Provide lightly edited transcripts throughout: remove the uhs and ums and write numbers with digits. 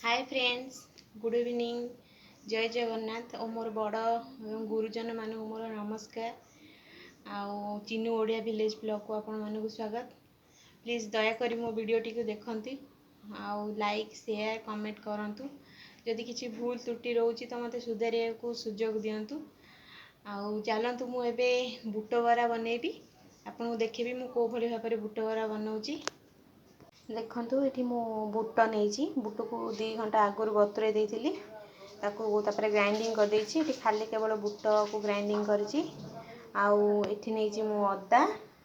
ହାଏ friends, good evening. ଜୟ ଜଗନ୍ନାଥ ଓ ମୋର ବଡ଼ ଏବଂ ଗୁରୁଜନମାନଙ୍କୁ ମୋର ନମସ୍କାର। ଆଉ ଚିନୁ ଓଡ଼ିଆ ଭିଲେଜ୍ ବ୍ଲଗ୍କୁ ଆପଣମାନଙ୍କୁ ସ୍ୱାଗତ। ପ୍ଲିଜ୍ ଦୟାକରି ମୋ ଭିଡ଼ିଓଟିକୁ ଦେଖନ୍ତୁ ଆଉ ଲାଇକ୍, ସେୟାର, କମେଣ୍ଟ କରନ୍ତୁ। ଯଦି କିଛି ଭୁଲ ତ୍ରୁଟି ରହୁଛି ତ ମୋତେ ସୁଧାରିବାକୁ ସୁଯୋଗ ଦିଅନ୍ତୁ। ଆଉ ଚାଲନ୍ତୁ, ମୁଁ ଏବେ ବୁଟ ବରା ବନେଇବି, ଆପଣଙ୍କୁ ଦେଖେଇବି ମୁଁ କେଉଁ ଭଳି ଭାବରେ ବୁଟ ବରା ବନାଉଛି। ଦେଖନ୍ତୁ, ଏଠି ମୁଁ ବୁଟ ନେଇଛି। ବୁଟକୁ 2 ଘଣ୍ଟା ଆଗରୁ ବତୁରାଇ ଦେଇଥିଲି ତାକୁ, ତାପରେ ଗ୍ରାଇଣ୍ଡିଙ୍ଗ କରିଦେଇଛି। ଏଠି ଖାଲି କେବଳ ବୁଟକୁ ଗ୍ରାଇଣ୍ଡିଙ୍ଗ କରିଛି। ଆଉ ଏଠି ନେଇଛି ମୁଁ ଅଦା,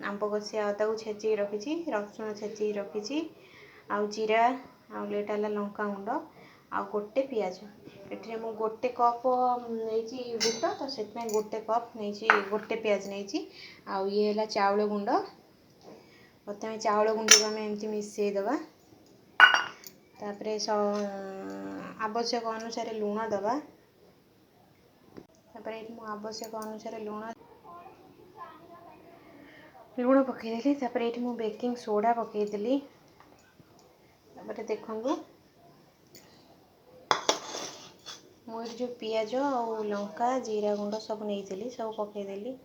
ଆମ୍ବ କଷିଆ ଅଦାକୁ ଛେଚିକି ରଖିଛି, ରସୁଣ ଛେଚିକି ରଖିଛି, ଆଉ ଜିରା, ଆଉ ଏଇଟା ହେଲା ଲଙ୍କା ଗୁଣ୍ଡ, ଆଉ ଗୋଟେ ପିଆଜ। ଏଥିରେ ମୁଁ ଗୋଟେ କପ୍ ନେଇଛି ବୁଟ, ତ ସେଥିପାଇଁ ଗୋଟେ କପ୍ ନେଇଛି, ଗୋଟେ ପିଆଜ ନେଇଛି। ଆଉ ଇଏ ହେଲା ଚାଉଳ ଗୁଣ୍ଡ। ପ୍ରଥମେ ଚାଉଳ ଗୁଣ୍ଡକୁ ଆମେ ଏମିତି ମିଶାଇ ଦେବା, ତାପରେ ଆବଶ୍ୟକ ଅନୁସାରେ ଲୁଣ ଦେବା। ତାପରେ ଏଇଠି ମୁଁ ଆବଶ୍ୟକ ଅନୁସାରେ ଲୁଣ ପକାଇଦେଲି। ତାପରେ ଏଇଠି ମୁଁ ବେକିଂ ସୋଡ଼ା ପକାଇଦେଲି। ତାପରେ ଦେଖନ୍ତୁ, ମୁଁ ଏଠି ଯେଉଁ ପିଆଜ ଆଉ ଲଙ୍କା, ଜିରା ଗୁଣ୍ଡ ସବୁ ନେଇଥିଲି, ସବୁ ପକାଇଦେଲି।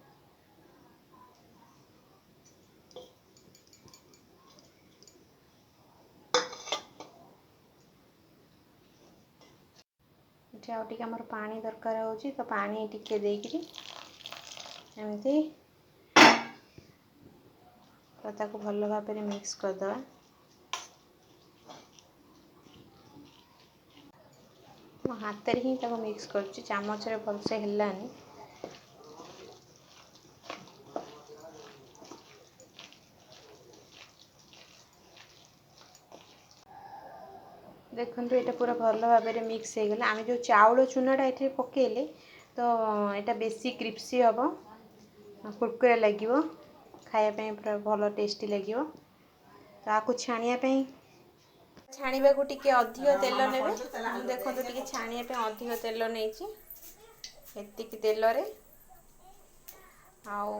ଏଠି ଆଉ ଟିକେ ଆମର ପାଣି ଦରକାର ହେଉଛି, ତ ପାଣି ଟିକେ ଦେଇକିରି ଏମିତି ତ ତାକୁ ଭଲ ଭାବରେ ମିକ୍ସ କରିଦେବା। ମୋ ହାତରେ ହିଁ ତାକୁ ମିକ୍ସ କରୁଛି, ଚାମଚରେ ଭଲସେ ହେଲାନି। ଦେଖନ୍ତୁ, ଏଇଟା ପୁରା ଭଲ ଭାବରେ ମିକ୍ସ ହେଇଗଲା। ଆମେ ଯେଉଁ ଚାଉଳ ଚୁନାଟା ଏଥିରେ ପକାଇଲେ ତ ଏଇଟା ବେଶୀ କ୍ରିପ୍ସି ହେବ, କୁରକୁରା ଲାଗିବ, ଖାଇବା ପାଇଁ ପୁରା ଭଲ ଟେଷ୍ଟି ଲାଗିବ। ତ ଆକୁ ଛାଣିବା ପାଇଁ, ଛାଣିବାକୁ ଟିକେ ଅଧିକ ତେଲ ନେବେ। ମୁଁ ଦେଖନ୍ତୁ ଟିକେ ଛାଣିବା ପାଇଁ ଅଧିକ ତେଲ ନେଇଛି, ଏତିକି ତେଲରେ। ଆଉ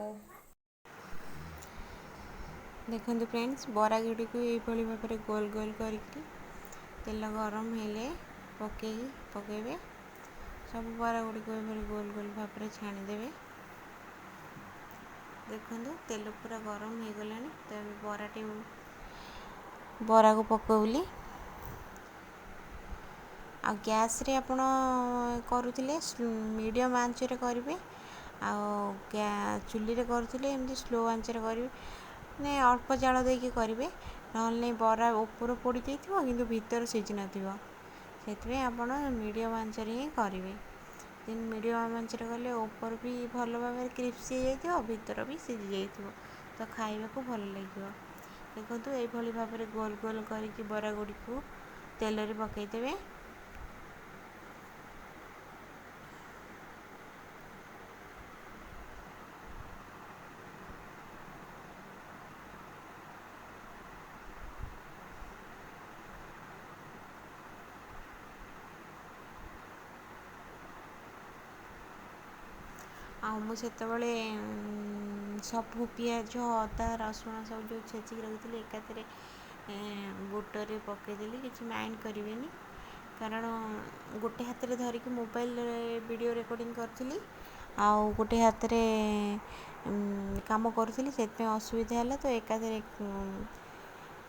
ଦେଖନ୍ତୁ ଫ୍ରେଣ୍ଡସ୍, ବରା ଗୁଡ଼ିକୁ ଏଇଭଳି ଭାବରେ ଗୋଲ ଗୋଲ କରିକି ତେଲ ଗରମ ହେଲେ ପକାଇବେ। ସବୁ ବରା ଗୁଡ଼ିକୁ ଏଭଳି ଗୋଲ ଗୋଲ ଭାବରେ ଛାଣିଦେବେ। ଦେଖନ୍ତୁ, ତେଲ ପୁରା ଗରମ ହେଇଗଲାଣି, ତ ଏବେ ବରାଟି ବରାକୁ ପକାଇଲି। ଆଉ ଗ୍ୟାସ୍ରେ ଆପଣ କରୁଥିଲେ ମିଡ଼ିୟମ୍ ଆଞ୍ଚରେ କରିବେ, ଆଉ ଚୁଲିରେ କରୁଥିଲେ ଏମିତି ସ୍ଲୋ ଆଞ୍ଚରେ କରିବେ, ମାନେ ଅଳ୍ପ ଜାଳ ଦେଇକି କରିବେ। ନହେଲେ ନାଇଁ ବରା ଉପର ପୋଡ଼ି ଯାଇଥିବ କିନ୍ତୁ ଭିତର ସିଝି ନଥିବ। ସେଥିପାଇଁ ଆପଣ ମିଡ଼ିୟମ୍ ଆଞ୍ଚରେ ହିଁ କରିବେ। ମିଡ଼ିୟମ୍ ଆଞ୍ଚରେ କଲେ ଉପର ବି ଭଲ ଭାବରେ କ୍ରିପ୍ସି ହେଇଯାଇଥିବ, ଭିତର ବି ସିଝି ଯାଇଥିବ, ତ ଖାଇବାକୁ ଭଲ ଲାଗିବ। ଦେଖନ୍ତୁ, ଏଇଭଳି ଭାବରେ ଗୋଲ ଗୋଲ କରିକି ବରା ଗୁଡ଼ିକୁ ତେଲରେ ପକାଇଦେବେ। ଆଉ ମୁଁ ସେତେବେଳେ ସବୁ ପିଆଜ, ଅଦା, ରସୁଣ ସବୁ ଯେଉଁ ଛେଚିକି ରଖିଥିଲି ଏକାଥରେ ବୁଟରେ ପକାଇଦେଲି। କିଛି ମାଇଣ୍ଡ କରିବେନି, କାରଣ ଗୋଟେ ହାତରେ ଧରିକି ମୋବାଇଲରେ ଭିଡ଼ିଓ ରେକର୍ଡ଼ିଂ କରିଥିଲି ଆଉ ଗୋଟେ ହାତରେ କାମ କରୁଥିଲି, ସେଥିପାଇଁ ଅସୁବିଧା ହେଲା, ତ ଏକାଥରେ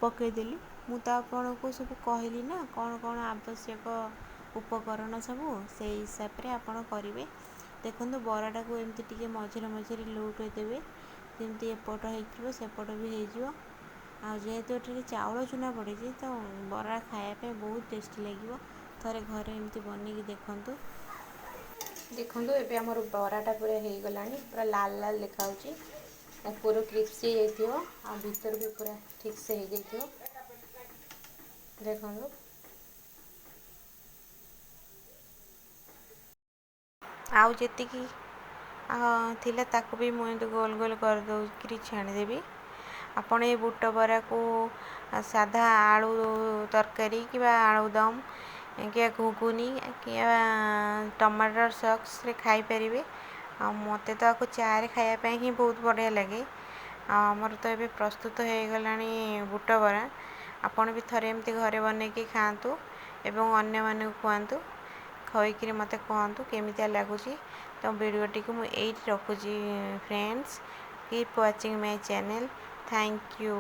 ପକାଇଦେଲି। ମୁଁ ତ ଆପଣଙ୍କୁ ସବୁ କହିଲି ନା କ'ଣ କ'ଣ ଆବଶ୍ୟକ ଉପକରଣ ସବୁ, ସେଇ ହିସାବରେ ଆପଣ କରିବେ। ଦେଖନ୍ତୁ, ବରାଟାକୁ ଏମିତି ଟିକେ ମଝିରେ ମଝିରେ ଲଉଟେଇ ଦେବେ, ଯେମିତି ଏପଟ ହେଇଯିବ ସେପଟ ବି ହେଇଯିବ। ଆଉ ଯେହେତୁ ଏଠାରେ ଚାଉଳ ଚୁନା ପଡ଼ିଛି, ତ ବରା ଖାଇବା ପାଇଁ ବହୁତ ଟେଷ୍ଟି ଲାଗିବ। ଥରେ ଘରେ ଏମିତି ବନେଇକି ଦେଖନ୍ତୁ। ଦେଖନ୍ତୁ, ଏବେ ଆମର ବରାଟା ପୁରା ହେଇଗଲାଣି, ପୁରା ଲାଲ ଲାଲ ଦେଖାହେଉଛି, ଉପରୁ କ୍ରିପ୍ସି ହେଇଯାଇଥିବ ଆଉ ଭିତରୁ ବି ପୁରା ଠିକ୍ସେ ହେଇଯାଇଥିବ। ଦେଖନ୍ତୁ, ଆଉ ଯେତିକି ଥିଲା ତାକୁ ବି ମୁଁ ଏମିତି ଗୋଲ ଗୋଲ କରିଦେଇକିରି ଛାଣିଦେବି। ଆପଣ ଏ ବୁଟ ବରାକୁ ସାଧା ଆଳୁ ତରକାରୀ କିମ୍ବା ଆଳୁଦମ କିମ୍ବା ଘୁଗୁନି କିମ୍ବା ଟମାଟର ସକ୍ସରେ ଖାଇପାରିବେ। ଆଉ ମୋତେ ତ ଆକୁ ଚାରେ ଖାଇବା ପାଇଁ ହିଁ ବହୁତ ବଢ଼ିଆ ଲାଗେ। ଆଉ ଆମର ତ ଏବେ ପ୍ରସ୍ତୁତ ହେଇଗଲାଣି ବୁଟ ବରା। ଆପଣ ବି ଥରେ ଏମିତି ଘରେ ବନେଇକି ଖାଆନ୍ତୁ ଏବଂ ଅନ୍ୟମାନଙ୍କୁ ଖୁଆନ୍ତୁ। ଖୁଆଇକିରି ମୋତେ କୁହନ୍ତୁ କେମିତିଆ ଲାଗୁଛି। ତ ଭିଡ଼ିଓଟିକୁ ମୁଁ ଏଇଠି ରଖୁଛି friends. Keep watching my channel. Thank you.